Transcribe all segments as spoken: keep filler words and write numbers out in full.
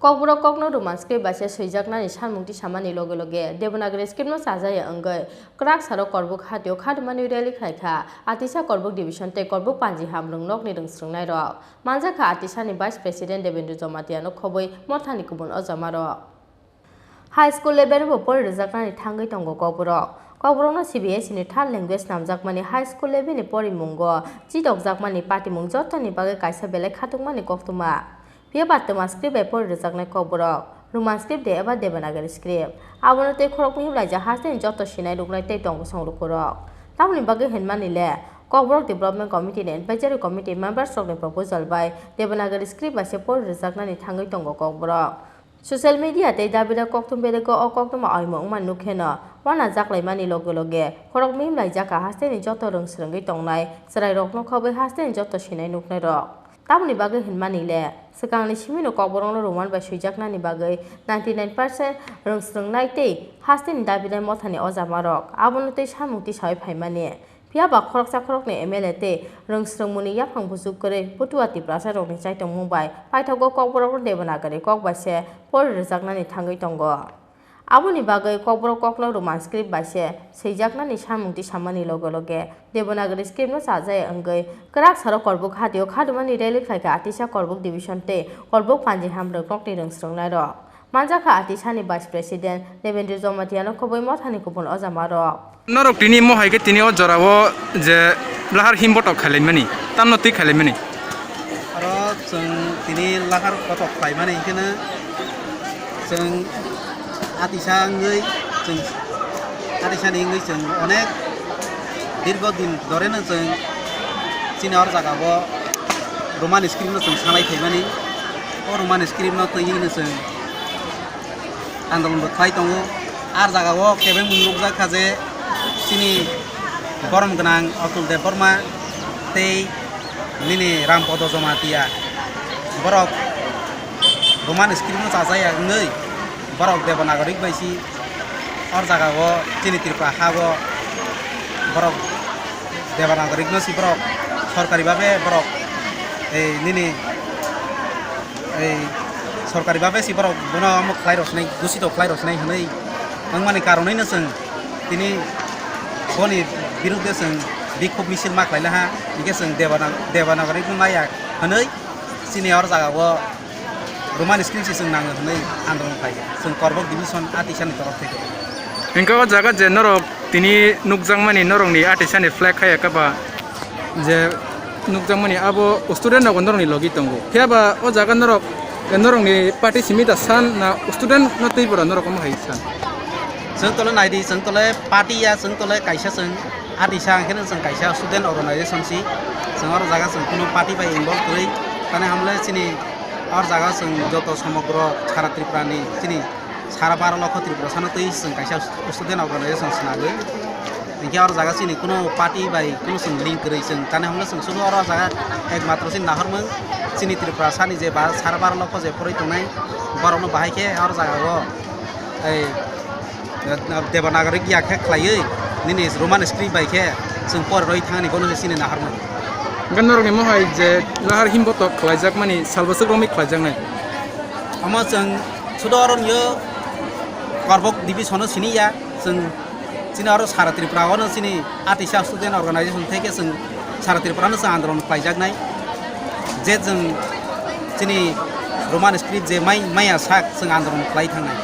Kokborok kokno Roman script bai se swijaknani sanmung tisamani loge loge Devanagari script no chajaya wngwi kwrak saro Korbuk hatio khatungmani rally khlaikha. Atisa Korbuk division tei Korbuk Panji hamrwng nokni rwngsrwngnairok. Manjakha Atisani Vice President Devendra Jamatia no khobwi mothani kubun ojamarok. High school level bo pori rwjaknani thangwi tongo Kokborok. Kokborokno C B S E ni third language namjakmani high school level ni porimungo chidokjakmani patimung jotoni bagwi kaisa belai khatungmani koktwma. Phiya ba twma script bai pori rwjaknai Kokborok, Roman script de eba Devanagari script. Abono tei khoroknwi himlaijak hasteni joto sinai ruknai tei tongo songrukurok. Tamoni bagwi hinmani le, Kokborok Development Committee ni Advisory Committee members rokni proposal bai Devanagari script bai se pori rwjaknani thangwi tongo Kokborok. Social media tei dabida koktwma belego o koktwma oimo wngma nukkheno, wana jaklaimani loge loge, khoroknwi himlaijakha hasteni joto rwngsrwngwi tongnai chwrairokno khobwi hasteni joto sinai nuknairok. Tamoni bagwi hinmani le, swkangni simino Kokborokno Roman bai swijaknani bagwi ninety nine percent rwngsrwngnai tei hasteni dabinai mothani ojamarok abono tei samung tisawi phaimani. Phiya ba khoroksa khoroknwi M L A tei rwngsrwngmungni yaphang buchuk kwrwi butua Tiprasarokni chaitokmung bai paithago Kokborokno Devanagari kok bai se pori rwjaknani thangwi tongo. Aboni bagwi Kokborok kokno Roman script bai se swijaknani samung tisamani loge loge Devanagari script no chajaya wngwi kwrak saro Korbuk hatio khatungmani rally khlaikha Atisa Korbuk division tei Korbuk Panji hamrwng nokni rwngsrwngnairok. Manjakha Atisani Vice President Devendra Jamatia no khobwi mothani kubun ojamarok. Norok tini mohai khe tini o jorao je lahar himbotok khailaimani, tamno twi khailaimani? Oro chwng tini lahar kotok khlaimani hwnkhe no chwng atisa wngwi chwng atisani wngwi chwng onek dirgo din dhore no chwng chini or jagao Roman script no chwng salai phaimani. O Roman script no twiwi no chwng andolon bo khlai tongo. Ar jagao kebengmung nukjak kha je chini borom gwnang Atul Debbarma tei nini Rampodo Jamatia, borok Roman script no chajaya wngwi borok Devanagari bai si or jagao chini Tripura hao borok Devanagari no si borok sorkari babe borok ei nini ei sorkari babe si borok bono omo khlai rw sinai, dusito khlai rw sinai hwnwi wngmani karonwi no chwng tini boni birudde chwng bikhub misil ma khlai laha, hinkhe chwng Devana-, Devanagari no maya hwnwi chini or jagao Roman script se chwng nango hwnwi andolon khlai kha chwng Korbok division atisani torof theke. Hinkhe o jaga je norok tini nukjakmani norokni atisani flag hai khe ba je nukjakmani abo student rok norokni logi tongo. Phiya ba o jaga norok, norokni party simi da san na student no twi bora norok omo hai san? Chwng tole naidi, chwng tole party ya, chwng tole kaisa chwng atisa hwnkhe no chwng kaisa student organization si. Chwng oro jaga chwng kuno party bai involve kwrwi tani hamle chini or jaga chwng joto somogro sara Tripura ni chini sara baro lokho Tripura sano twi chwng kaisa student organization swnagwi. Hinkhe oro jaga chini kuno party bai kuno chwng link kwrwi chwng tani hamle chwng sudu oro jaga ekmatro chini nahormung chini Tripura sani je ba sara baro lokho je phorwi tongnai borokno bahai khe oro jaga o ei Devanagari ya khe khlaiwi nini Roman script bai khe chwng pori rwi thangni bono se chini nahormung. Hinkhe norokni mohai je lahar himbotok khlaijakmani sal bwswk romwi khlaijaknai? Omo chwng sudo oro nio Korbok division o sini ya, chwng chini oro sara Tripura o no chini atisa student organization theke chwng sara Tripura no chwng andolon khlaijaknai. Je chwng chini Roman script je mai, maya sak chwng andolon khlai thangnai.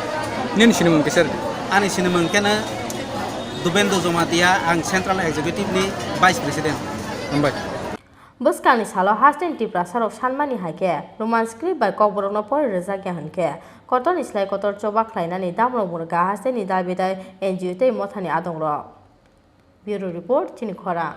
Nini sinimung kisa rwdi. Ani sinimung khe no Dubendra Jamatia, ang Central Executive ni Vice President. Hambai. Bwskangni salo hasteni Tiprasarok sanmani hai khe, Roman script bai Kokborokno pori rwjakya hwn khe, kotorni slai kotor choba khlainani damrok mwrwkha hasteni dabi dai N G O tei mothani adongrok. Bureau Report, Chini Khorang.